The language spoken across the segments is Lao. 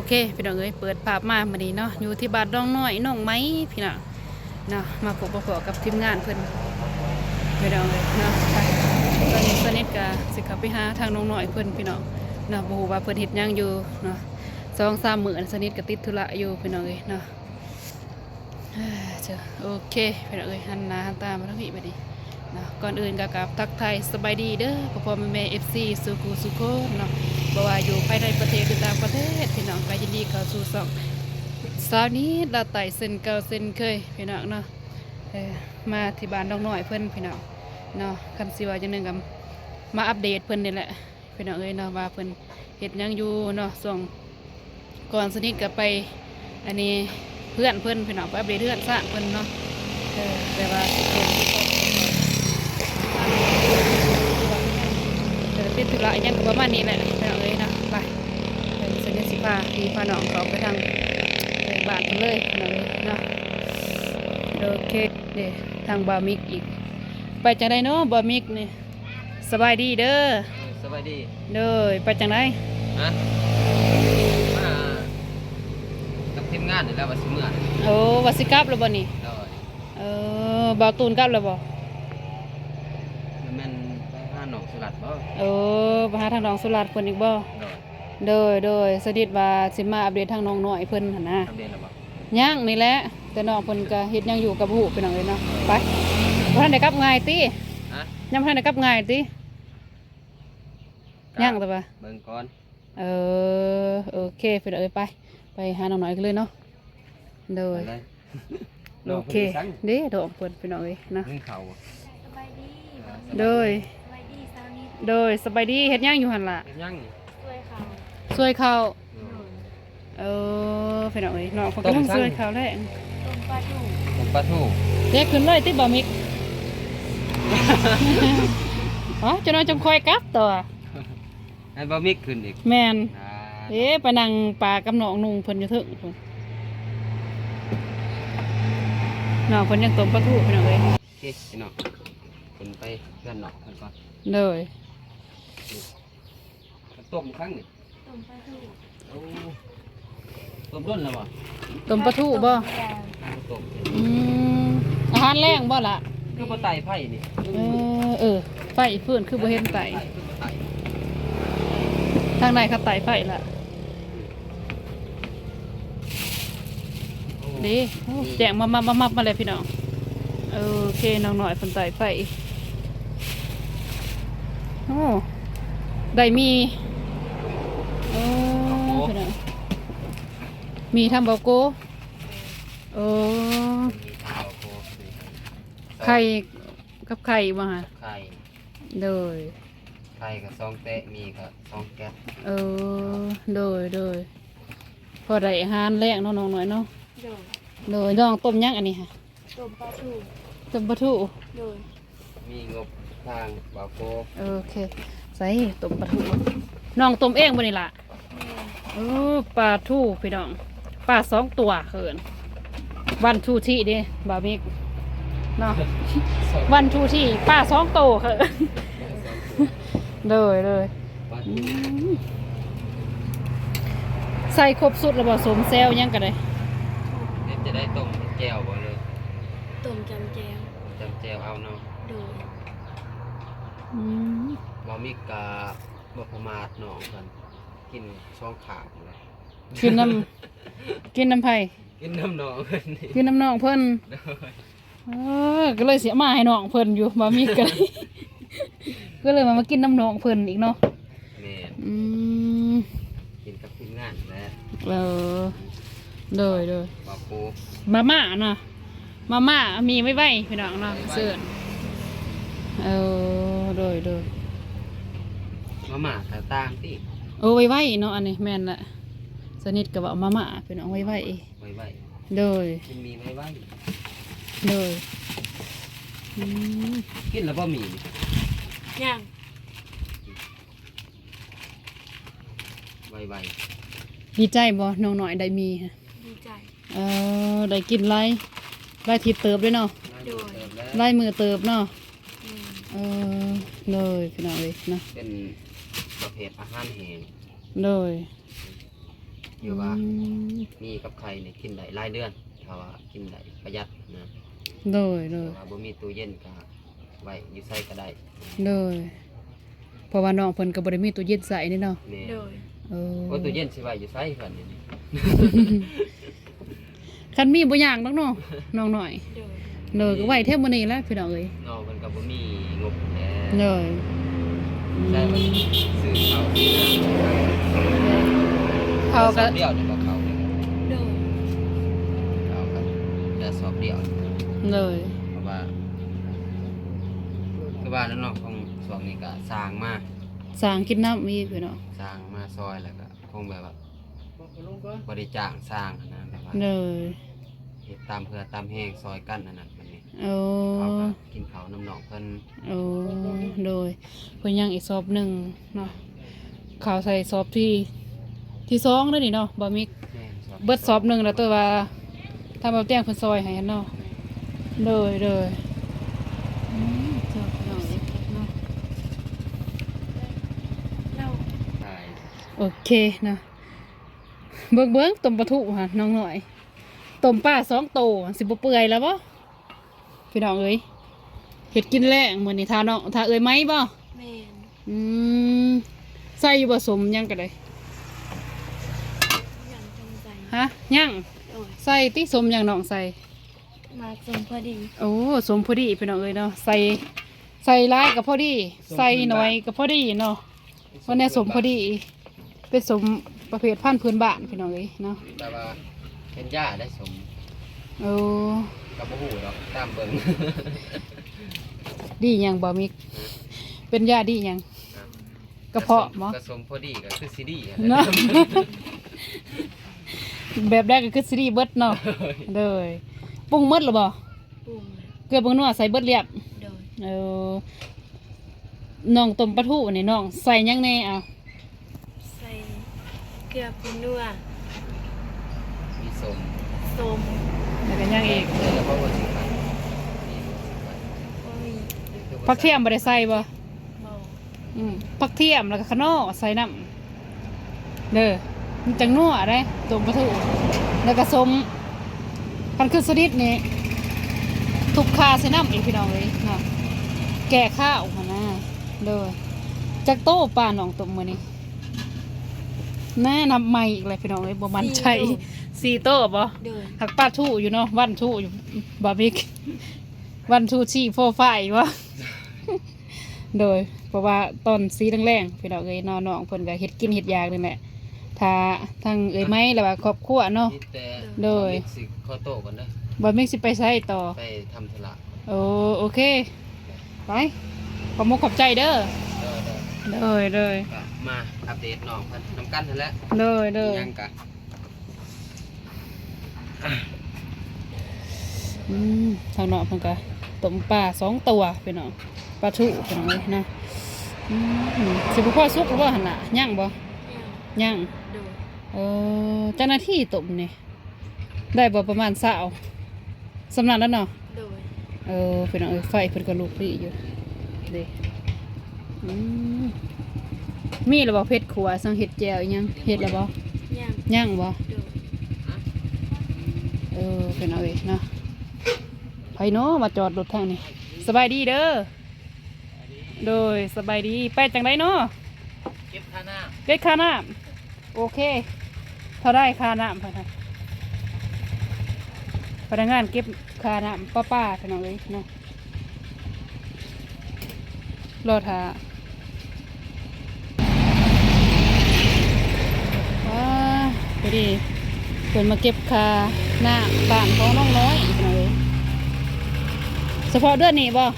ເຄ ພີ່ນ້ອງເອີຍ ເປີດພາບມາມື້ນີ້ເນາະ ຢູ່ທີ່ບ້ານໜອງນ້ອຍໜອງໄມ້ ພີ່ນ້ອງເນາະ ມາພົບມາພໍ້ກັບທີມງານເພິ່ນ ພີ່ນ້ອງເອີຍເນາະ. ໄປ ຕອນນີ້ສະນິດກະຊິເຂົ້າໄປຫາທາງໜອງນ້ອຍເພິ່ນ ພີ່ນ້ອງເນາະ ບໍ່ຮູ້ວ່າເພິ່ນເຮັດຫຍັງຢູ່ເນາະ ສອງສາມມື້ສະນິດກະຕິດທຸລະຢູ່ ພີ່ນ້ອງເອີຍເນາະ. ເອີ ເຈົ້າ ໂອເຄ ພີ່ນ້ອງເອີຍ ຫັນໜ້າຫັນຕາມາທາງນີ້ບາດນີ້ເນາະ. ກ່ອນອື່ນກໍກາບທັກທາຍສະບາຍດີເດີ ພໍ່ໆແມ່ໆ ເອັຟຊີ ສູ່ຄູ່ສູ່ຄົນເນາະ ບໍ່ວ່າຢູ່ພາຍໃນປະເທດ ຫຼື ຕ່າງປະເທດ ພີ່ນ້ອງ ກໍຍິນດີເຂົ້າສູ່ຊ່ອງສາວນິດລາວໃຕ້ເຊັ່ນເກົ່າເຊັ່ນເຄີຍ ພີ່ນ້ອງເນາະ. ເອີ ມາທີ່ບ້ານນ້ອງນ້ອຍເພິ່ນ ພີ່ນ້ອງເນາະ ຄັນຊິວ່າຈັ່ງໃດກໍມາອັບເດດເພິ່ນນີ້ແຫຼະ ພີ່ນ້ອງເອີຍເນາະ ວ່າເພິ່ນເຮັດຫຍັງຢູ່ເນາະ. ຊ່ວງກ່ອນສະນິດກໍໄປ ອັນນີ້ເຮືອນເພິ່ນ ພີ່ນ້ອງ ໄປອັບເດດເຮືອນຊານເພິ່ນເນາະ. ເອີ ແຕ່ວ່າ ເອີ ຕິດທຸລະອີ່ຫຍັງກໍປະມານນີ້ແຫຼະ ພີ່ນ້ອງເອີຍເນາະ. ໄປ ເອີ ສະນິດຊິພາພີ່ພານ້ອງເຂົ້າໄປທາງ ເອີ ບ້ານເພິ່ນເລີຍ ພີ່ນ້ອງເອີຍເນາະ. ໂອເຄ ເດ້ ທາງບ່າວມິກອີກ ໄປຈັ່ງໃດເນາະບ່າວມິກນີ້? ສະບາຍດີເດີ. ເອີ ສະບາຍດີ. ໂດຍ ໄປຈັ່ງໃດ? ຮະ? ມາກັບທີມງານນີ້ແຫຼະ ວ່າຊິເມືອ. ໂອ້ ວ່າຊິກັບແລ້ວບໍ່ນີ້? ໂດຍ. ເອີ ບ່າວຕູນກັບແລ້ວບໍ່? ແມ່ນໄປຫານ້ອງສຸລັດບໍ່? ໂອ້ ໄປຫາທາງນ້ອງສຸລັດເພິ່ນອີກບໍ່? ໂດຍ. ໂດຍ ໂດຍ ສະນິດວ່າຊິມາອັບເດດທາງນ້ອງນ້ອຍເພິ່ນຫັ້ນນະ. ອັບເດດແລ້ວບໍ່? ຍັງນີ້ແຫຼະ ແຕ່ນ້ອງເພິ່ນກະເຮັດຫຍັງຢູ່ກະບໍ່ຮູ້ ພີ່ນ້ອງເອີຍເນາະ. ໄປ ບໍ່ທັນໄດ້ກັບງ່າຍຕິ? ຮະ? ຍັງບໍ່ທັນໄດ້ກັບງ່າຍຕິ? ກະ ຍັງແຕ່ວ່າ ເບິ່ງກ່ອນ. ເອີ ໂອເຄ ພີ່ນ້ອງເອີຍ ໄປ ໄປຫານ້ອງນ້ອຍກັນເລີຍເນາະ. ໂດຍ ໄປເລີຍ. ໂອເຄ ເດ້ ດອກເພິ່ນ ພີ່ນ້ອງເອີຍເນາະ. ໜຶ້ງເຂົ້າບໍ່? ໂດຍ ສະບາຍດີ ສະບາຍດີ ເຮັດຫຍັງຢູ່ຫັ້ນລະ? ເຮັດຫຍັງນີ້? ຊ່ວຍເຂົ້າ ຊ່ວຍເຂົ້າ. ໂດຍ. ເອີ ພີ່ນ້ອງເອີຍ ນ້ອງເພິ່ນກຳລັງຊ່ວຍເຂົ້າແລ້ວ. ຕົ້ມປາທູ ຕົ້ມປາທູ. ເດ້ ຂຶ້ນເລີຍຕິ ບ່າວມິກ? ອໍ ເຈົ້ານ້ອຍຈັ່ງຄ່ອຍກັບຕໍ່. ໃຫ້ບ່າວມິກຂຶ້ນອີກ. ແມ່ນ. ອ່າ ເອີ ໄປນັ່ງປາກັບນ້ອງນຸ່ງເພິ່ນຢູ່ເທິງພຸ້ນ. ນ້ອງເພິ່ນຍັງຕົ້ມປາທູ ພີ່ນ້ອງເອີຍ. ໂອເຄ ພີ່ນ້ອງ ເພິ່ນໄປເຮືອນນ້ອງເພິ່ນກ່ອນ. ໂດຍ. ຕົ້ມຄັ້ງນີ້ ຕົ້ມປາທູ. ໂອ້ ຕົ້ມດົນແລ້ວບໍ່? ຕົ້ມປາທູບໍ່? ຕົ້ມແລ້ວ. ອືມ ອາຫານແລງບໍ່ລະ? ຄືບໍ່ໄຕ່ໄຟນີ້? ເອີ ເອີ ໄຟຟືນຄືບໍ່ເຫັນໄຕ່? ທາງໃດເຂົາໄຕ່ໄຟລະ? ເດ້ ໂອ້ ແຈ້ງມາ ມາ ມາ ມາແລ້ວພີ່ນ້ອງ. ໂອເຄ ນ້ອງນ້ອຍເພິ່ນໄຕ່ໄຟ. ໂອ້ ໄດ້ໝີ່. ໂອ້ ພີ່ນ້ອງ ໝີ່ທຳເບົາໂກ. ໂອ້ ໄຂ່ ກັບໄຂ່ບໍ່ຫະ? ໄຂ່. ໂດຍ. ໄຂ່ກໍສອງແຕະ ໝີ່ກໍສອງແກັດ. ເອີ ໂດຍ ໂດຍ. ພໍໄດ້ອາຫານແລງເນາະ ນ້ອງນ້ອຍເນາະ. ໂດຍ. ໂດຍ. ນ້ອງຕົ້ມຫຍັງອັນນີ້ຫະ? ຕົ້ມປາທູ. ຕົ້ມປາທູ. ໂດຍ. ມີງົບທາງບ່າວໂກ. ໂອເຄ. ໃສ່ຕົ້ມປາທູ ນ້ອງຕົ້ມເອງບໍ່ນີ້ລະ? ເອີ ປາທູພີ່ນ້ອງ ປາສອງຕົວເອີ້ນ ວັນທູທີເດ້ ບ່າວມິກເນາະ. ວັນທູທີ ປາສອງໂຕເອີ້ນ. ໂດຍ ໂດຍ. ປາທູ. ອືມ ໃສ່ຄົບສຸດແລ້ວບໍ່? ສົມແຊວຫຍັງກໍໄດ້. ເຮັດຈະໄດ້ ຕົ້ມແຈ່ວບໍ່ ຫຼື ຕົ້ມຈຳແຈ່ວ? ຈຳແຈ່ວເອົາເນາະ. ໂດຍ. ອືມ ບ່າວມິກກະບໍ່ປະໝາດນ້ອງເພິ່ນ ກິນສອງຂາບເລີຍ. ກິນນຳ ກິນນຳໃຜ? ກິນນຳນ້ອງເພິ່ນ. ກິນນຳນ້ອງເພິ່ນ. ໂດຍ. ເອີ ກໍເລີຍຊິເອົາມາໃຫ້ນ້ອງເພິ່ນຢູ່ ບ່າວມິກກໍເລີຍ ກໍເລີຍວ່າມາກິນນຳນ້ອງເພິ່ນອີກເນາະ. ແມ່ນ. ອືມ ກິນກັບທີມງານແຫຼະ. ເອີ ໂດຍ ໂດຍ. ມາມ່າເນາະ ມາມ່າ ໝີ່ໄວໆ ພີ່ນ້ອງເນາະ ເຊີນ. ເອີ ໂດຍ ໂດຍ. ມາມ່າກໍຕ່າງຕິ. ໂອ້ ໄວໆເນາະ ອັນນີ້ແມ່ນລະ ສະນິດກໍເວົ້າມາມ່າ ພີ່ນ້ອງ ໄວໆ. ໄວໆ. ໂດຍ. ກິນໝີ່ໄວໆ. ໂດຍ. ອືມ ກິນແລ້ວບໍ່ໝີ່? ຍັງ. ໄວໆ. ດີໃຈບໍ່ ນ້ອງນ້ອຍໄດ້ໝີ່? ດີໃຈ. ເອີ ໄດ້ກິນຫຼາຍ ຫຼາຍທິດເຕີບເດ້ເນາະ. ໂດຍ. ຫຼາຍມື້ເຕີບເນາະ. ແມ່ນ. ເອີ ໂດຍ ພີ່ນ້ອງເອີຍເນາະ ເປັນປະເພດອາຫານແຫ້ງ. ໂດຍ. ຫຼືວ່າ ອືມ ມີກັບໄຂ່ນີ້ກິນໄດ້ຫຼາຍເດືອນ ຖ້າວ່າກິນໄດ້ປະຢັດນະ. ໂດຍ ໂດຍ ຖ້າວ່າບໍ່ມີຕູ້ເຢັນກໍໄວ້ຢູ່ໃສກໍໄດ້. ໂດຍ ເພາະວ່ານ້ອງເພິ່ນກໍບໍ່ໄດ້ມີຕູ້ເຢັນໃຊ້ເດ້ເນາະ. ແມ່ນ ໂດຍ ເອີ ໂອ້ ຕູ້ເຢັນຊິໄວ້ຢູ່ໃສເພິ່ນນີ້? ຄັນມີບໍ່ຍາກດອກເນາະ ນ້ອງນ້ອຍ. ໂດຍ ໂດຍ ກໍໄວ້ແຖວມື້ນີ້ແຫຼະພີ່ນ້ອງເອີຍ. ນ້ອງເພິ່ນກໍບໍ່ມີງົບແຫຼະ. ໂດຍ ໃຊ້ວ່າຊື້ເຂົ້າຊື້ນ້ຳ ເຂົ້າກໍສອບດຽວນີ້ບໍ່ເຂົ້ານີ້. ໂດຍ ເຂົ້າກໍໄດ້ສອບດຽວ. ໂດຍ ເພາະວ່າ ຄືວ່າແລ້ວເນາະ ຂອງຊ່ວງນີ້ກໍສ້າງມາ ສ້າງກິນນ້ຳອີກພີ່ນ້ອງ ສ້າງມາຊ່ອຍ ແລ້ວກໍຄົງແບບວ່າ ບໍ່ໄດ້ຈ້າງຊ່າງຫັ້ນນະ ແບບວ່າ ໂດຍ ເຮັດຕາມເຫື່ອຕາມແຮງຊ່ອຍກັນຫັ້ນນະ. ບັດນີ້ ໂອ້ ເຂົາກໍກິນເຂົ້ານຳນ້ອງເພິ່ນ. ໂອ້ ໂດຍ ເພິ່ນຍັງອີກສອບໜຶ່ງເນາະ ເຂົ້າໃສ່ສອບທີ ທີສອງເດ້ນີ້ເນາະ ບ່າວມິກ. ແມ່ນ ສອບ ເບິດສອບໜຶ່ງແລ້ວ ແຕ່ວ່າທາງບ່າວແຕງເພິ່ນຊ່ອຍໃຫ້ຫັ້ນເນາະ. ແມ່ນ ໂດຍ ໂດຍ ອືມ ເຈົ້າ ພີ່ນ້ອງເອີຍເນາະ ໂອເຄເນາະ. ເບິ່ງໆ ຕົ້ມປາທູຫັ້ນນ້ອງນ້ອຍ ຕົ້ມປາສອງໂຕ ຊິບໍ່ເປື່ອຍແລ້ວບໍ່ ພີ່ນ້ອງເອີຍ? ເຮັດກິນແລງມື້ນີ້ ຖ້ານ້ອງ ຖ້າເອື້ອຍໄມ້ບໍ່? ແມ່ນ ອືມ ໃສ່ຢູ່ບໍ່ ສົ້ມຫຍັງກໍໄດ້? ຍັງ ຮະ ຍັງ ໂດຍ ໃສ່ຕິ ສົ້ມຫຍັງນ້ອງໃສ່? ໝາກສົ້ມພໍດີ. ໂອ້ ສົ້ມພໍດີພີ່ນ້ອງເອີຍເນາະ ໃສ່ ໃສ່ຫຼາຍກໍພໍດີ ສົ້ມ ໃສ່ໜ້ອຍກໍພໍດີເນາະ. ເພິ່ນແນວສົ້ມພໍດີ ເປັນສົ້ມປະເພດພັນພື້ນບ້ານພີ່ນ້ອງເອີຍເນາະ ແຕ່ວ່າເປັນຢາໄດ້ສົ້ມ. ໂອ້ ກໍບໍ່ຮູ້ດອກ ຕາມເບິ່ງ. ດີຫຍັງບໍ່ມິກ? ເປັນຢາດີຫຍັງ? ກະເພາະບໍ່? ກໍສົ້ມພໍດີກໍຄືຊິດີຫັ້ນແຫຼະເນາະ ແບບໃດກໍຄືຊິດີເບິດເນາະ. ໂດຍ ໂດຍ ປຸງໝົດແລ້ວບໍ່? ປຸງແລ້ວ ເກືອ ຜົງນົວໃສ່ເບິດລຽບ. ໂດຍ ເອີ ນ້ອງຕົ້ມປາທູນີ້ນ້ອງໃສ່ຫຍັງແດ່? ເອົາ ໃສ່ເກືອ ຜົງນົວ ມີສົ້ມ ສົ້ມ ແລ້ວກໍຫຍັງອີກ? ແລ້ວກໍບໍ່ມີ ບໍ່ມີ ຜັກທຽມບໍ່ໄດ້ໃສ່ບໍ່? ບໍ່ ອືມ ຜັກທຽມ ແລ້ວກໍຂະໜໍ່ໃສ່ນຳເດີ ມັນຈັ່ງນົວເດ້ ຕົ້ມປາທູ ແລ້ວກໍສົ້ມ ຄັນຄືສະດິດນີ້ ທຸບຂ່າໃສ່ນຳອີກ ພີ່ນ້ອງເອີຍເນາະ ແກ້ຄາວຫັ້ນນະ. ໂດຍ ຈັກໂຕປານ້ອງຕົ້ມມື້ນີ້? ແນ່ ນັບໃໝ່ອີກແລ້ວ ພີ່ນ້ອງເອີຍ ບໍ່ໝັ້ນໃຈ. ສີ່ໂຕ ສີ່ໂຕບໍ່? ໂດຍ ຫາກປາທູຢູ່ເນາະ ວັນທູຢູ່ ບໍ່ມີ ວັນທູຊີໂຟຟາອີກບໍ່? ໂດຍ ເພາະວ່າຕອນສີແລງໆ ພີ່ນ້ອງເອີຍເນາະ ນ້ອງເພິ່ນກໍເຮັດກິນເຮັດຢາກນີ້ແຫຼະ ຖ້າທາງເອື້ອຍໄມ້ ຫຼືວ່າຄອບຄົວເນາະ. ໂດຍ ບ່າວມິກຊິຂໍໂຕກ່ອນເດີ ບ່າວມິກຊິໄປໃສຕໍ່? ໄປທຳທຸລະ. ໂອ້ ໂອເຄ ໄປ ຂອບມຸກຂອບໃຈເດີ. ໂດຍ ໂດຍ ໂດຍ ກໍມາອັບເດດນ້ອງເພິ່ນນຳກັນຫັ້ນແຫຼະ. ໂດຍ ໂດຍ ຫຍັງກະ ອືມ ທາງນ້ອງເພິ່ນກະຕົ້ມປາສອງຕົວພີ່ນ້ອງ ປາທູພີ່ນ້ອງເອີຍນະ. ອືມ ຊິບໍ່ພໍສຸກຫຼືບໍ່ຫັ້ນລະ? ຍັງບໍ່? ຍັງ ຍັງ ໂດຍ ເອີ ຈັກນາທີຕົ້ມນີ້ ໄດ້ບໍ່ປະມານຊາວ ສ່ຳນັ້ນແຫຼະເນາະ. ໂດຍ ເອີ ພີ່ນ້ອງເອີຍ ໄຟເພິ່ນກໍລຸກລີ້ຢູ່ເດ້. ອືມ ມີແລ້ວບໍ່ ເຜັດຂົ້ວ ສັງເຮັດແຈ່ວອີ່ຫຍັງ ເຮັດແລ້ວບໍ່? ຍັງ ຍັງບໍ່? ໂດຍ ເອີ ພີ່ນ້ອງເອີຍເນາະ ໃຜເນາະມາຈອດລົດທາງນີ້? ສະບາຍດີເດີ. ໂດຍ ສະບາຍດີ ໄປຈັ່ງໃດເນາະ? ເກັບຄ່ານ້ຳ ເກັບຄ່ານ້ຳ ໂອເຄ ເທົ່າໃດຄ່ານ້ຳ? ພະນັກ ພະນັກງານເກັບຄ່ານ້ຳປະປາ ພີ່ນ້ອງເອີຍເນາະ ລໍຖ້າ. ວ້າ ພໍດີເພິ່ນມາເກັບຄ່ານ້ຳບ້ານຂອງນ້ອງນ້ອຍ ພີ່ນ້ອງເອີຍ ສະເພາະເດືອນນີ້ບໍ່? ຮະ?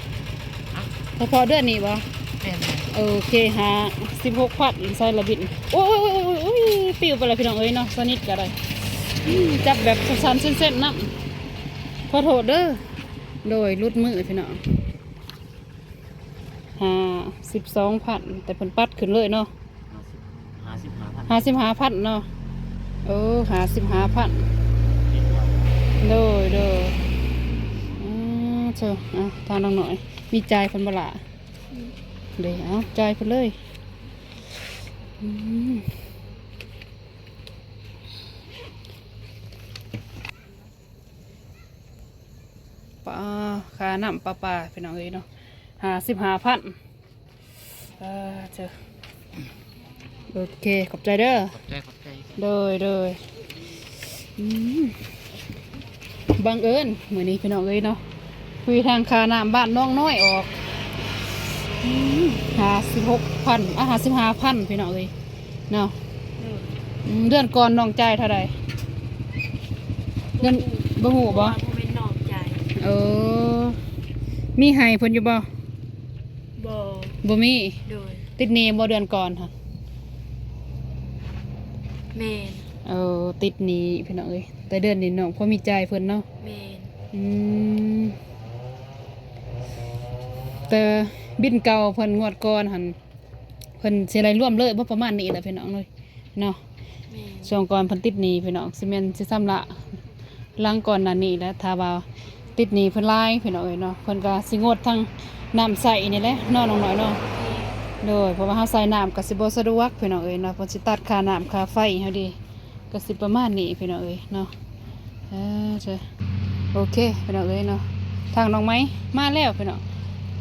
ສະເພາະເດືອນນີ້ບໍ່? ແມ່ນໆ ໂອເຄ ຫ້າ ສິບຫົກພັນ ໃສ່ລະບິນ ໂອ້ຍ ໂອ້ຍ ໂອ້ຍ ໂອ້ຍ ປິວໄປແລ້ວ ພີ່ນ້ອງເອີຍເນາະ ສະນິດກໍໄດ້ ອືມ ຈັບແບບສັ່ນໆເສັ້ນໆນຳ ຂໍໂທດເດີ. ໂດຍ ຫຼຸດມືພີ່ນ້ອງ ຫ້າ ສິບສອງພັນ ແຕ່ເພິ່ນປັດຂຶ້ນເລີຍເນາະ ຫ້າສິບ ຫ້າສິບຫ້າພັນ ຫ້າສິບຫ້າພັນເນາະ ເອີ ຫ້າສິບຫ້າພັນ ໂດຍ ໂດຍ ອືມ ເຊີ ອ່ະ ທາງນ້ອງນ້ອຍ ມີຈ່າຍເພິ່ນບໍ່ລະ? ອືມ ເດ້ ເອົາ ຈ່າຍເພິ່ນເລີຍ ອືມ. ອ່າ ຄ່ານ້ຳປະປາພີ່ນ້ອງເອີຍເນາະ ຫ້າສິບຫ້າພັນ. ເອີ ເຈົ້າ ໂອເຄ ຂອບໃຈເດີ. ຂອບໃຈ ຂອບໃຈ. ໂດຍ ໂດຍ. ອືມ ບັງເອີນມື້ນີ້ພີ່ນ້ອງເອີຍເນາະ ຄຸຍທາງຄ່ານ້ຳບ້ານໜອງນ້ອຍອອກ ອືມ ຫ້າສິບຫົກພັນ ອ່າ ຫ້າສິບຫ້າພັນພີ່ນ້ອງເອີຍເນາະ. ໂດຍ. ອືມ ເດືອນກ່ອນນ້ອງຈ່າຍເທົ່າໃດ? ເດືອນ ບໍ່ຮູ້ ບໍ່ຮູ້ບໍ່? ບໍ່ແມ່ນນ້ອງຈ່າຍ. ເອີ ມີໃຫ້ເພິ່ນຢູ່ບໍ່? ບໍ່ ບໍ່ມີ. ໂດຍ. ຕິດໜີ້ບໍ່ເດືອນກ່ອນຫັ້ນ? ແມ່ນ. ເອີ ຕິດໜີ້ພີ່ນ້ອງເອີຍ ແຕ່ເດືອນນີ້ນ້ອງພໍມີຈ່າຍເພິ່ນເນາະ. ແມ່ນ. ອືມ ແຕ່ບິນເກົ່າເພິ່ນງວດກ່ອນຫັ້ນ ເພິ່ນຊິໄດ້ລວມເລີຍບໍ່ ປະມານນີ້ແຫຼະພີ່ນ້ອງເອີຍເນາະ. ແມ່ນ. ຊ່ວງກ່ອນເພິ່ນຕິດໜີ້ພີ່ນ້ອງ ຊິແມ່ນຊິຊຳລະຫຼັງກ່ອນໜ້ານີ້ແຫຼະ ຖ້າວ່າຕິດໜີ້ເພິ່ນຫຼາຍພີ່ນ້ອງເອີຍເນາະ ເພິ່ນກໍຊິງົດທັງນ້ຳໃຊ້ນີ້ແຫຼະເນາະ ນ້ອງນ້ອຍເນາະ. ແມ່ນ. ໂດຍ ເພາະວ່າເຮົາໃຊ້ນ້ຳກໍຊິບໍ່ສະດວກພີ່ນ້ອງເອີຍເນາະ ເພິ່ນຊິຕັດຄ່ານ້ຳຄ່າໄຟເຮົາເດ້ ກໍຊິປະມານນີ້ພີ່ນ້ອງເອີຍເນາະ. ເອີ ໂອເຄພີ່ນ້ອງເອີຍເນາະ ທາງນ້ອງໄມ້ມາແລ້ວພີ່ນ້ອງ.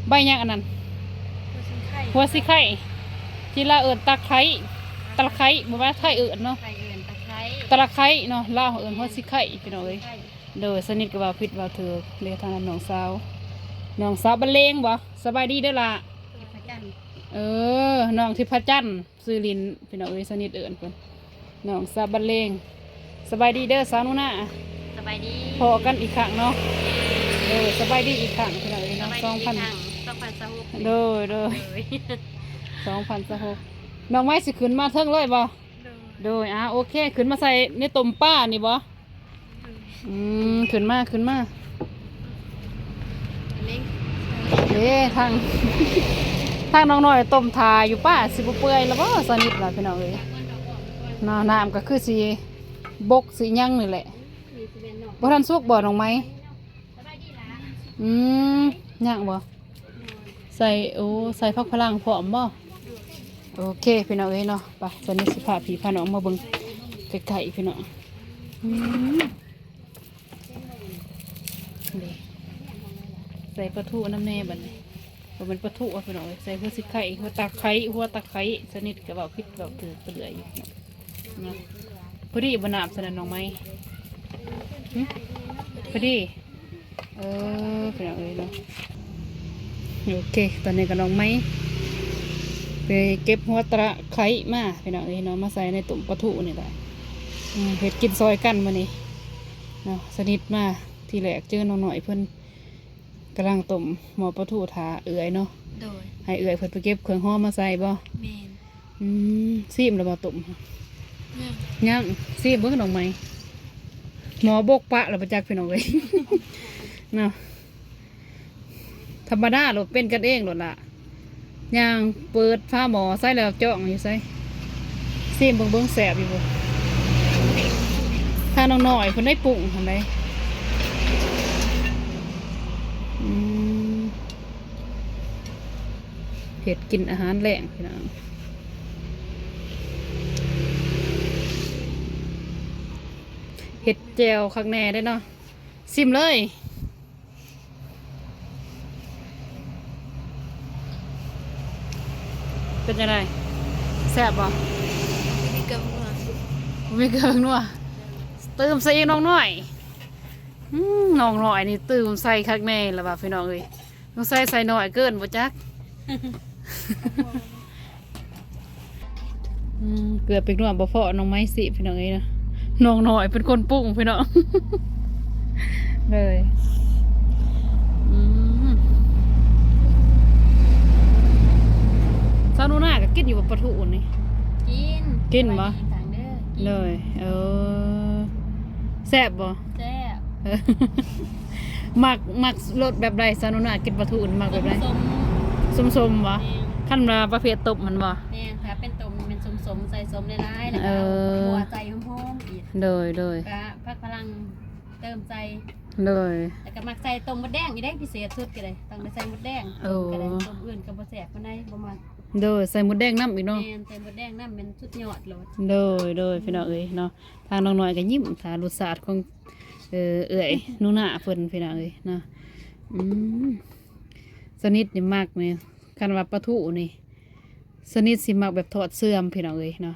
ໃບຫຍັງອັນນັ້ນ? ຫົວສີໄຄ. ຫົວສີໄຄ ທີ່ລາວເອີ້ນຕະໄຄ ຕະໄຄ ບໍ່ວ່າໄທເອີ້ນເນາະ ໄທເອີ້ນຕະໄຄ ຕະລະໄຄເນາະ ລາວເອີ້ນຫົວສີໄຄພີ່ນ້ອງເອີຍ. ໂດຍ ສະນິດກໍເວົ້າຜິດເວົ້າຖືກເດ້. ທາງນັ້ນນ້ອງສາວ ນ້ອງສາວບັນເລງບໍ່? ສະບາຍດີເດີຫຼ້າ. ເອີ ນ້ອງທິບພະຈັນ. ຊື່ຫຼິ້ນພີ່ນ້ອງເອີຍ ສະນິດເອີ້ນເພິ່ນ ນ້ອງສາວບັນເລງ. ສະບາຍດີເດີສາວໜູນາ. ສະບາຍດີ ພໍ້ກັນອີກຄັ້ງເນາະ. ເອີ ສະບາຍດີອີກຄັ້ງພີ່ນ້ອງເອີຍເນາະ ສອງພັນ ສອງພັນຊາວຫົກ. ໂດຍ ໂດຍ ສອງພັນຊາວຫົກ. ນ້ອງໄມ້ຊິຂຶ້ນມາເທິງເລີຍບໍ່? ໂດຍ ໂດຍ. ອ່າ ໂອເຄ ຂຶ້ນມາໃສ່ໃນຕົ້ມປານີ້ບໍ່? ອືມ ຂຶ້ນມາ ຂຶ້ນມາ. ເດ້ ທາງ ທາງນ້ອງນ້ອຍຕົ້ມຖ້າຢູ່ ປາຊິບໍ່ເປື່ອຍລະບໍ່? ສະນິດລະພີ່ນ້ອງເອີຍເນາະ ນ້ຳກໍຄືຊິບົກຊິຫຍັງນີ້ແຫຼະ. ບໍ່ທັນສຸກບໍ່ນ້ອງໄມ້? ອືມ ຍັງບໍ່? ໃສ່ ໂອ້ ໃສ່ຜັກພະລັງພ້ອມບໍ່? ໂອເຄພີ່ນ້ອງເອີຍເນາະ ໄປ ສະນິດຊິພາພີ່ພານ້ອງມາເບິ່ງໃກ້ໆພີ່ນ້ອງ. ອືມ ນີ້ ໃສ່ປາທູນຳແດ່ບັດນີ້. ບໍ່ແມ່ນປາທູພີ່ນ້ອງເອີຍ ໃສ່ຫົວສີໄຄ ຫົວຕາໄຄ ຫົວຕາໄຄ. ສະນິດກໍເວົ້າຜິດເວົ້າຖືກໄປເລື້ອຍຢູ່ເນາະ. ພໍດີບໍ່ນ້ຳສະນັ້ນນ້ອງໄມ້? ຫຶ ພໍດີ. ເອີ ພີ່ນ້ອງເອີຍເນາະ ໂອເຄ ຕອນນີ້ກໍນ້ອງໄມ້ໄປເກັບຫົວຕາໄຄມາພີ່ນ້ອງເອີຍເນາະ ມາໃສ່ໃນຕົ້ມປາທູນີ້ແຫຼະ. ອືມ ເຮັດກິນຊ່ອຍກັນມື້ນີ້ເນາະ. ສະນິດມາທີແລກເຈີນ້ອງນ້ອຍເພິ່ນ ກຳລັງຕົ້ມໝໍ້ປາທູຖ້າເອື້ອຍເນາະ. ໂດຍ. ໃຫ້ເອື້ອຍເພິ່ນໄປເກັບເຄື່ອງຫອມມາໃສ່ບໍ່? ແມ່ນ. ອືມ ຊີມແລ້ວບໍ່ຕົ້ມ? ຍັງ. ຍັງ ຊີມເບິ່ງນ້ອງໃໝ່. ໝໍ້ບົກປະແລ້ວບໍ່ຈັກພີ່ນ້ອງເອີຍ ເນາະ. ທຳມະດາໂລດ ເປັນກັນເອງໂລດລະ. ຍ່າງເປີດຝາໝໍ້ໃສ່ແລ້ວຈ້ອງຢູ່ໃສ? ຊີມເບິ່ງ ເບິ່ງແຊບຢູ່ບໍ່? ທາງນ້ອງນ້ອຍເພິ່ນໄດ້ປຸງຫັ້ນໃດ. ອືມ ເຮັດກິນອາຫານແລງພີ່ນ້ອງ ເຮັດແຈ່ວຄັກແນ່ເດ້ເນາະ. ຊີມເລີຍ. ເປັນຈັ່ງໃດ? ແຊບບໍ່? ບໍ່ມີເກືອນັວ. ບໍ່ມີເກືອນັວ. ຕື່ມໃສ່ອີກນ້ອງນ້ອຍ. ອືມ ນ້ອງນ້ອຍນີ້ຕື່ມໃສ່ຄັກແນ່ລະວ່າ ພີ່ນ້ອງເອີຍ. ສົງໄສໃສ່ໜ້ອຍເກີນບໍ່ຈັກ. ອືມ ເກືອແປ້ງນົວບໍ່ພໍນ້ອງໄມ້ຊິ ພີ່ນ້ອງເອີຍເນາະ. ນ້ອງນ້ອຍເປັນຄົນປຸງພີ່ນ້ອງ ເລີຍ. ອືມ ສາວໜູນາກໍກິນຢູ່ບໍ່ປາທູນີ້? ກິນ. ກິນບໍ່? ສະບາຍດີອີກຄັ້ງເດີ. ກິນ. ເລີຍ. ເອີ ແຊບບໍ່? ແຊບ. ເອີ ມັກ ມັກລົດແບບໃດ? ສາວໜູນາກິນປາທູນີ້ມັກແບບໃດ? ສົ້ມໆ. ສົ້ມໆບໍ່? ແມ່ນ. ຄັນວ່າປະເພດຕົ້ມຫັ້ນບໍ່? ແມ່ນ. ຖ້າເປັນຕົ້ມແມ່ນສົ້ມໆ ໃສ່ສົ້ມຫຼາຍໆ ແລ້ວກໍເອົາ ເອີ ຫົວໃສ່ຫອມໆອີກ. ໂດຍໆ. ກະຜັກພະລັງເຕີມໃສ່. ໂດຍ. ແລ້ວກໍມັກໃສ່ຕົ້ມມົດແດງອີກເດ້ ພິເສດສຸດກໍໄດ້ ຕ້ອງໄດ້ໃສ່ມົດແດງ. ໂອ້ ຕົ້ມກໍໄດ້ ຕົ້ມອື່ນກໍບໍ່ແຊບປານໃດ ບໍ່ມັກ. ໂດຍ. ໃສ່ມົດແດງນຳອີກເນາະ. ແມ່ນ. ໃສ່ມົດແດງນຳແມ່ນສຸດຍອດໂລດ. ໂດຍໆ ພີ່ນ້ອງເອີຍເນາະ. ທາງນ້ອງນ້ອຍກໍຍິ້ມຖ້າລົດຊາດຂອງ ເອີ ເອື້ອຍໜູນາເພິ່ນ ພີ່ນ້ອງເອີຍເນາະ. ອືມ ສະນິດນີ້ມັກນີ້ ຄັນວ່າປາທູນີ້ ສະນິດຊິມັກແບບທອດເຊື່ອມ ພີ່ນ້ອງເອີຍເນາະ.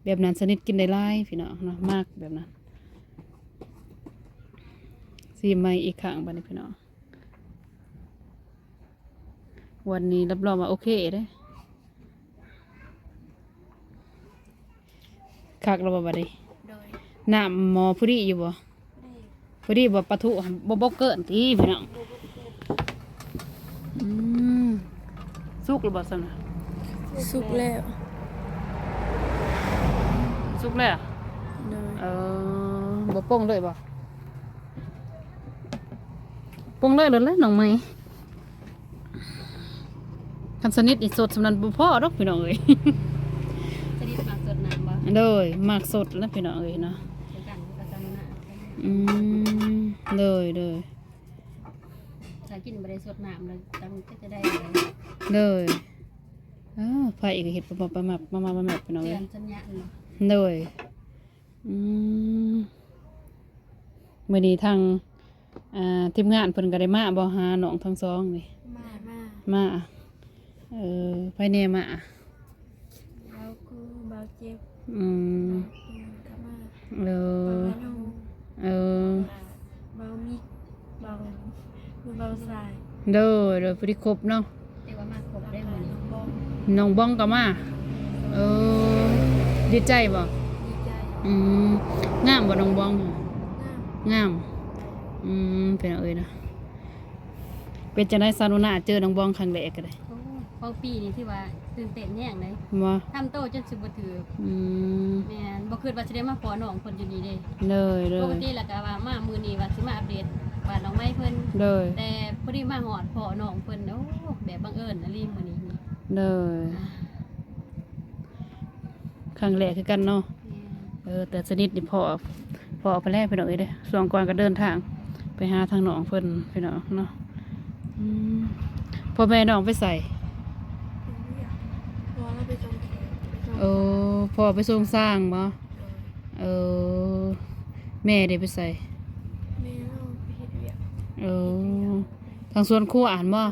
ແບບນັ້ນສະນິດກິນໄດ້ຫຼາຍ ພີ່ນ້ອງເນາະ ມັກແບບນັ້ນ. ຊີມໃໝ່ອີກຄັ້ງບາດນີ້ ພີ່ນ້ອງ. ງວດນີ້ຮັບຮອງວ່າໂອເຄເດ້. ຄັກແລ້ວບໍ່ບາດນີ້? ໂດຍ. ນ້ຳໝໍ້ພໍດີຢູ່ບໍ່? ພໍດີ. ພໍດີບໍ່? ປາທູຫັ້ນບໍ່ບົກເກີນຕິ ພີ່ນ້ອງ? ບໍ່ບົກເກີນ. ອືມ ສຸກແລ້ວບໍ່ຊັ້ນນະ? ສຸກແລ້ວ. ສຸກແລ້ວ? ໂດຍ. ເອີ ບໍ່ປົງເລີຍບໍ່? ປົງເລີຍໂລດແຫຼະນ້ອງໃໝ່. ຄັນສະນິດນີ້ສົດສ່ຳນັ້ນບໍ່ພໍດອກ ພີ່ນ້ອງເອີຍ. ສະນິດມັກສົດນ້ຳບໍ່? ໂດຍ ມັກສົດແລ້ວ ພີ່ນ້ອງເອີຍເນາະ. ຄືກັນ ຄືກັນນະ. ອືມ ໂດຍ ໂດຍ. ຖ້າກິນບໍ່ໄດ້ສົດນ້ຳແລ້ວ ຈັ່ງຈະໄດ້. ໂດຍ. ເອີ ໄຟກໍເຮັດປະໝັບປະໝັບ ມາມາແມບ ພີ່ນ້ອງເອີຍ. ເຕືອນສັນຍານເນາະ. ໂດຍ. ອືມ ມື້ນີ້ທາງ ອ່າ ທີມງານເພິ່ນກໍໄດ້ມາບໍ່ ຫານ້ອງທັງສອງນີ້? ມາ ມາ ມາ. ເອີ ໃຜແດ່ມາ? ບ່າວກູ ບ່າວເຈັບ. ອືມ ບ່າວກູກໍມາ. ເອີ ບ່າວໂນ. ເອີ ບ່າວມິກ ບ່າວ ບ່າວຊາຍ. ໂດຍ ໂດຍ ຜູ້ທີ່ຄົບເນາະ. ແຕ່ວ່າມາຄົບໄດ້ມື້ນີ້. ນ້ອງບອງກໍມາ. ເອີ ດີໃຈບໍ່? ດີໃຈ. ອືມ ງາມບໍ່ນ້ອງບອງ? ງາມ. ງາມ. ອືມ ເປັນເອີຍນະ. ເປັນຈັ່ງໃດ ຊາວໜູນາ ເຈີນ້ອງບອງຄັ້ງແລກກໍໄດ້? ໂອ້ ຂອງປີນີ້ຖືວ່າຕື່ນເຕັ້ນແຮງເດ້. ບໍ່? ທຳໂຕຈົນຊິບໍ່ຖືກ. ອືມ ແມ່ນ ບໍ່ຄິດວ່າຊິໄດ້ມາພໍ້ນ້ອງເພິ່ນຢູ່ນີ້ເດ້. ໂດຍ ໂດຍ. ປົກກະຕິແລ້ວກໍວ່າມາມື້ນີ້ວ່າຊິມາອັບເດດບ້ານນ້ອງໃໝ່ເພິ່ນ. ໂດຍ. ແຕ່ພໍດີມາຮອດພໍ້ນ້ອງເພິ່ນ ໂອ້ ແບບບັງເອີນອີ່ຫຼີມື້ນີ້. ໂດຍ. ຄັ້ງແລກຄືກັນເນາະ. ແມ່ນ. ເອີ ແຕ່ສະນິດນີ້ພໍ້ ພໍ້ໄປແລ້ວ ພີ່ນ້ອງເອີຍເດ້. ຊ່ວງກ່ອນກໍເດີນທາງໄປຫາທາງນ້ອງເພິ່ນ ພີ່ນ້ອງເນາະ. ອືມ ພໍ່ແມ່ນ້ອງໄປໃສ? ພໍ່ລາວໄປສົ່ງ ໄປສົ່ງ. ໂອ້ ພໍ່ໄປສົ່ງຊ້າງບໍ? ໂດຍ. ເອີ ແມ່ເດໄປໃສ? ແມ່ລາວໄປເຮັດວຽກ. ເອີ ທາງສວນຄົວຫັ້ນບໍ? ໂດຍ.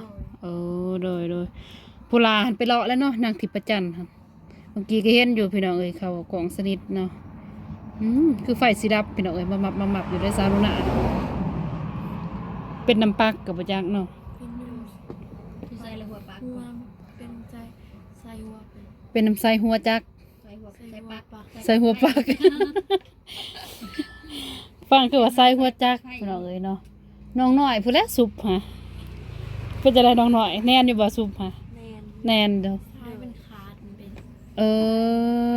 ເອີ ໂດຍ ໂດຍ. ຜູ້ຫຼານໄປເລາະແລ້ວເນາະ ນາງທິບປະຈັນຫັ້ນ. ເມື່ອກີ້ກໍເຫັນຢູ່ ພີ່ນ້ອງເອີຍ ເຂົ້າຂອງສະນິດເນາະ. ອືມ ຄືໄຟຊິດັບ ພີ່ນ້ອງເອີຍ ມາມັບ ມາມັບຢູ່ເດ້ ຊາວໜູນາ. ເປັນນ້ຳປັກກໍບໍ່ຈັກເນາະ. ເປັນນ້ຳ ໃສ່ລະຫົວປັກ ຫົວ ເປັນໃສ່ ໃສ່ຫົວ ເປັນ ເປັນນ້ຳໃສ່ຫົວຈັກ ໃສ່ຫົວ ໃສ່ປັກ ໃສ່ຫົວປັກ. ຟັງຄືວ່າໃສ່ຫົວຈັກ ພີ່ນ້ອງເອີຍເນາະ. ນ້ອງນ້ອຍພຸ້ນແຫຼະສຸບຫະ. ເປັນຈັ່ງໃດນ້ອງນ້ອຍ ແໜ້ນຢູ່ບໍ່ສຸບຫະ? ແໜ້ນ ແໜ້ນເດີ ສາຍມັນຂາດ ມັນເປັນ ເອີ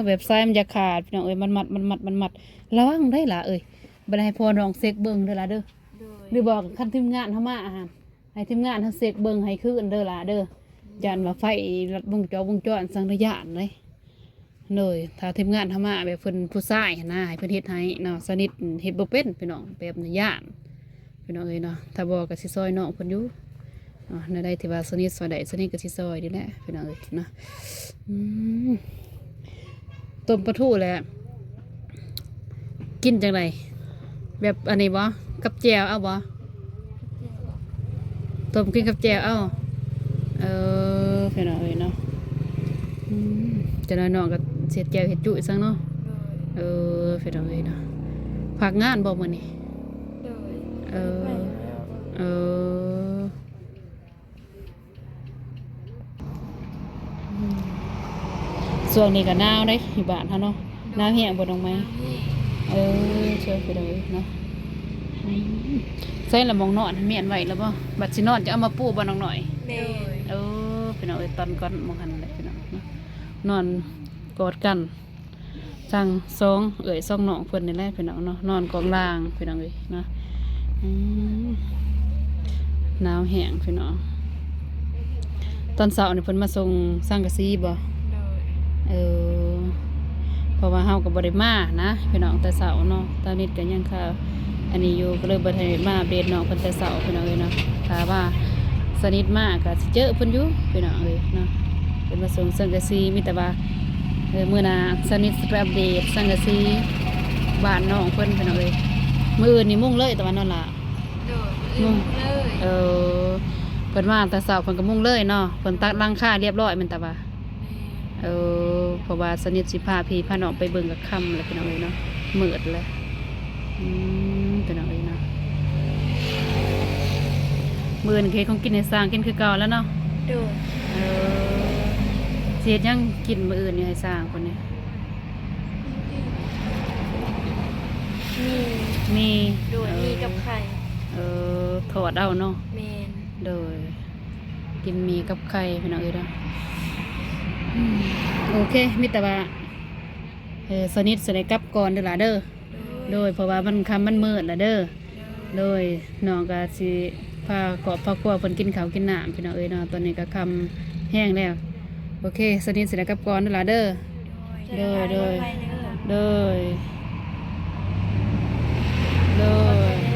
ແບບສາຍມັນຢາກຂາດ ພີ່ນ້ອງເອີຍ. ມັນມັດ ມັນມັດ ມັນມັດ. ລະວັງເດີຫຼ້າເອີຍ. ບັດໃຫ້ພໍ່ນ້ອງເຊັກເບິ່ງເດີຫຼ້າເດີ. ໂດຍ. ຫຼືບໍ່ຄັນທີມງານເຮົາມາຫັ້ນ ໃຫ້ທີມງານເຮົາເຊັກເບິ່ງໃຫ້ຄືນເດີຫຼ້າເດີ. ຢ້ານວ່າໄຟລັດວົງຈອກວົງຈອນ ສັງໄດ້ຢ້ານເດ້. ໂດຍ. ຖ້າທີມງານເຮົາມາແບບເພິ່ນຜູ້ຊາຍຫັ້ນນະ ໃຫ້ເພິ່ນເຮັດໃຫ້ເນາະ. ສະນິດເຮັດບໍ່ເປັນ ພີ່ນ້ອງ ແບບນີ້ຢ້ານ ພີ່ນ້ອງເອີຍເນາະ. ຖ້າບໍ່ກໍຊິຊ່ອຍນ້ອງເພິ່ນຢູ່ເນາະ. ແນວໃດທີ່ວ່າສະນິດຊ່ອຍໄດ້ ສະນິດກໍຊິຊ່ອຍນີ້ແຫຼະ ພີ່ນ້ອງເອີຍເນາະ. ອືມ ຕົ້ມປາທູແຫຼະ ກິນຈັ່ງໃດ? ແບບອັນນີ້ບໍ່? ກັບແຈ່ວເອົາບໍ່? ຕົ້ມກິນກັບແຈ່ວເອົາ. ເອີ ພີ່ນ້ອງເອີຍເນາະ. ອືມ ຈັກໜ້ອຍນ້ອງກໍເຮັດແຈ່ວເຮັດຈຸໃສ່ເນາະ. ໂດຍ. ເອີ ພີ່ນ້ອງເອີຍເນາະ. ພັກງານບໍ່ມື້ນີ້? ໂດຍ. ເອີ ໄປແລ້ວ. ເອີ ອືມ ຊ່ວງນີ້ກໍໜາວເດ້ ຢູ່ບ້ານເຮົາເນາະ. ໂດຍ. ໜາວແຮງບໍ່ນ້ອງໃໝ່? ໜາວແຮງ. ເອີ ຊ່ວຍໄປເດີເນາະ. ອືມ ໃສ່ລະໝ່ອງນອນ ມ້ຽນໄວ້ລະບໍ່? ບັດຊິນອນຈະເອົາມາປູບໍ່ນ້ອງນ້ອຍ? ໂດຍ. ເອີ ພີ່ນ້ອງເອີຍ ຕອນກ່ອນໝ່ອງຫັ້ນແຫຼະ ພີ່ນ້ອງເນາະ ນອນກອດກັນ. ທັງສອງເອື້ອຍສອງນ້ອງເພິ່ນນີ້ແຫຼະ ພີ່ນ້ອງເນາະ ນອນກອງລ່າງ ພີ່ນ້ອງເອີຍເນາະ. ອືມ ໜາວແຮງ ພີ່ນ້ອງ. ຕອນເຊົ້ານີ້ເພິ່ນມາສົ່ງສັງກະສີບໍ່? ໂດຍ. ເອີ ເພາະວ່າເຮົາກໍບໍ່ໄດ້ມານະ ພີ່ນ້ອງ ແຕ່ເຊົ້າເນາະ. ຕານິດກໍຍັງຄາອັນນີ້ຢູ່ ກໍເລີຍບໍ່ໄດ້ມາອັບເດດນ້ອງເພິ່ນແຕ່ເຊົ້າ ພີ່ນ້ອງເອີຍເນາະ. ຖ້າວ່າສະນິດມາກໍຊິເຈີເພິ່ນຢູ່ ພີ່ນ້ອງເອີຍເນາະ. ເພິ່ນມາສົ່ງສັງກະສີ ມີແຕ່ວ່າ ເອີ ມື້ໜ້າສະນິດຊິໄປອັບເດດສັງກະສີບ້ານນ້ອງເພິ່ນ ພີ່ນ້ອງເອີຍ. ມື້ອື່ນນີ້ມຸງເລີຍ ຕາວັນນອນຫຼ້າ. ໂດຍ. ມື້ອື່ນມຸງເລີຍ. ເອີ ເພິ່ນມາແຕ່ເຊົ້າເພິ່ນກໍມຸງເລີຍເນາະ ເພິ່ນຕັດຫຼັງຄາຮຽບຮ້ອຍແມ່ນຕາວ່າ. ແມ່ນ. ເອີ ເພາະວ່າສະໜິດຊິພາພີ່ພານ້ອງໄປເບິ່ງກໍຄ່ຳແລ້ວພີ່ນ້ອງເອີຍເນາະ ມືດແລ້ວ. ອືມ ພີ່ນ້ອງເອີຍເນາະ ມື້ອື່ນເຮັດຂອງກິນໃຫ້ຊ້າງກິນຄືເກົ່າແລ້ວເນາະ. ໂດຍ. ເອີ ຊິເຮັດຫຍັງກິນມື້ອື່ນນີ້ໃຫ້ຊ້າງເພິ່ນນີ້? ໝີ່. ໝີ່. ໂດຍ. ເອີ ໝີ່ກັບໄຂ່. ເອີ ທອດເອົາເນາະ. ແມ່ນ. ໂດຍ. ກິນໝີ່ກັບໄຂ່ພີ່ນ້ອງເອີຍເນາະ. ອືມ ໂອເຄ ມີແຕ່ວ່າ ເອີ ສະໜິດຊິໄດ້ກັບກ່ອນເດີຫຼ້າເດີ. ໂດຍ. ໂດຍ ເພາະວ່າມັນຄ່ຳມັນມືດແລ້ວເດີ. ໂດຍ. ໂດຍ ນ້ອງກໍຊິພາຄອບພາຄົວເພິ່ນກິນເຂົ້າກິນນ້ຳພີ່ນ້ອງເອີຍເນາະ ຕອນນີ້ກໍຄ່ຳແຮງແລ້ວ. ໂອເຄ ສະໜິດຊິໄດ້ກັບກ່ອນເດີຫຼ້າເດີ. ໂດຍ. ໂດຍ ໂດຍ. ໂດຍ.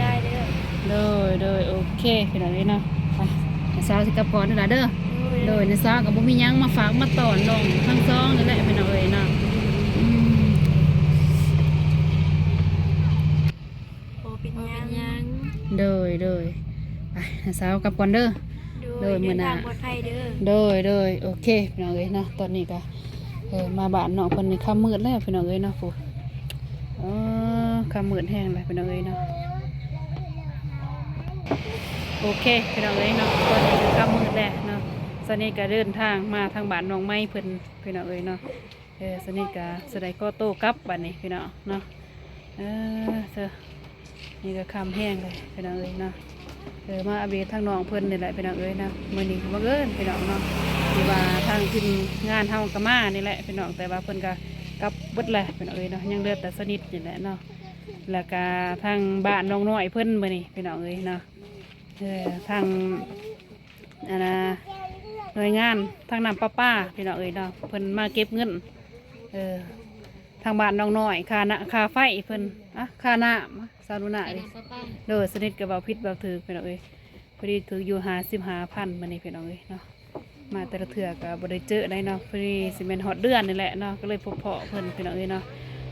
ໂດຍ ໂດຍ ໂອເຄ ພີ່ນ້ອງເອີຍເນາະ ໄປ ນ້າສາວຊິກັບກ່ອນເດີຫຼ້າເດີ. ໂດຍ. ໂດຍ ນ້າສາວກໍບໍ່ມີຫຍັງມາຝາກມາຕ້ອນນ້ອງທັງສອງນີ້ແຫຼະພີ່ນ້ອງເອີຍເນາະ. ອືມ ບໍ່ເປັນຫຍັງ. ໂດຍ ໂດຍ ໄປ ນ້າສາວກັບກ່ອນເດີ. ໂດຍ. ໂດຍ ມື້ໜ້າ ເດີນທາງປອດໄພເດີ. ໂດຍ ໂດຍ ໂອເຄ ພີ່ນ້ອງເອີຍເນາະ ຕອນນີ້ກໍ ເອີ ມາບ້ານນ້ອງເພິ່ນນີ້ຄ່ຳມືດແລ້ວພີ່ນ້ອງເອີຍເນາະ. ໂອ້ ເອີ ຄ່ຳມືດແຮງແລ້ວພີ່ນ້ອງເອີຍເນາະ. ໂອເຄ ພີ່ນ້ອງເອີຍເນາະ ຕອນນີ້ກໍຄ່ຳມືດແລ້ວເນາະ ສະໜິດກໍເດີນທາງມາທາງບ້ານນ້ອງໃໝ່ເພິ່ນພີ່ນ້ອງເອີຍເນາະ. ເອີ ສະໜິດກໍຊິໄດ້ຂໍໂຕກັບບັດນີ້ພີ່ນ້ອງເນາະ. ເອີ ເອີ ນີ້ກໍຄ່ຳແຮງເລີຍພີ່ນ້ອງເອີຍເນາະ. ເອີ ມາອັບເດດທາງນ້ອງເພິ່ນນີ້ແຫຼະພີ່ນ້ອງເອີຍເນາະ. ມື້ນີ້ບັງເອີນພີ່ນ້ອງເນາະ ທີ່ວ່າທາງທີມງານເຮົາກໍມານີ້ແຫຼະພີ່ນ້ອງ ແຕ່ວ່າເພິ່ນກໍກັບເບິດແລ້ວພີ່ນ້ອງເອີຍເນາະ ຍັງເຫຼືອແຕ່ສະໜິດນີ້ແຫຼະເນາະ ແລ້ວກໍທາງບ້ານນ້ອງນ້ອຍເພິ່ນມື້ນີ້ພີ່ນ້ອງເອີຍເນາະ. ເອີ ທາງ ອັນນ່າ ໜ່ວຍງານທາງນ້ຳປະປາພີ່ນ້ອງເອີຍເນາະ ເພິ່ນມາເກັບເງິນ ເອີ ທາງບ້ານນ້ອງນ້ອຍ ຄ່ານະ ຄ່າໄຟເພິ່ນ ອະ ຄ່ານ້ຳ ສາວໜູນາເອີຍ. ໂດຍ ສະໜິດກໍເວົ້າຜິດເວົ້າຖືກພີ່ນ້ອງເອີຍ ພໍດີຖືກຢູ່ຫ້າສິບຫ້າພັນມື້ນີ້ພີ່ນ້ອງເອີຍເນາະ. ມາແຕ່ລະເທື່ອກໍບໍ່ໄດ້ເຈີໄດ໋ເນາະ ພໍດີຊິແມ່ນຮອດເດືອນນີ້ແຫຼະເນາະ ກໍເລີຍພົບພໍ້ເພິ່ນພີ່ນ້ອງເອີຍເນາະ.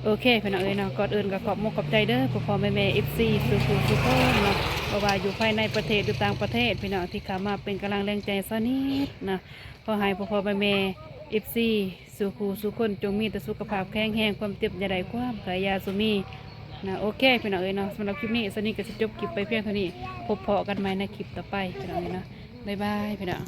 ໂອເຄພີ່ນ້ອງເອີຍເນາະ ກ່ອນອື່ນກໍຂອບມຸກຂອບໃຈເດີ ພໍ່ໆແມ່ໆ ເອັຟຊີ ສູ່ຜູ້ສູ່ຄົນເນາະ ບໍ່ວ່າຢູ່ພາຍໃນປະເທດ ຫຼືຕ່າງປະເທດພີ່ນ້ອງ ທີ່ເຂົ້າມາເປັນກຳລັງແຮງໃຈສະໜິດເນາະ. ຂໍໃຫ້ພໍ່ໆແມ່ໆ ເອັຟຊີ ສູ່ຜູ້ສູ່ຄົນ ຈົ່ງມີແຕ່ສຸຂະພາບແຂງແຮງ ຄວາມເຈັບຢ່າໄດ້ ຄວາມໄຂ້ຢ່າສູ່ມີນະ. ໂອເຄພີ່ນ້ອງເອີຍເນາະ ສຳລັບຄລິບນີ້ ສະໜິດກໍຊິຈົບຄລິບໄປພຽງເທົ່ານີ້ ພົບພໍ້ກັນໃໝ່ໃນຄລິບຕໍ່ໄປພີ່ນ້ອງເອີຍເນາະ. ບາຍບາຍພີ່ນ້ອງ.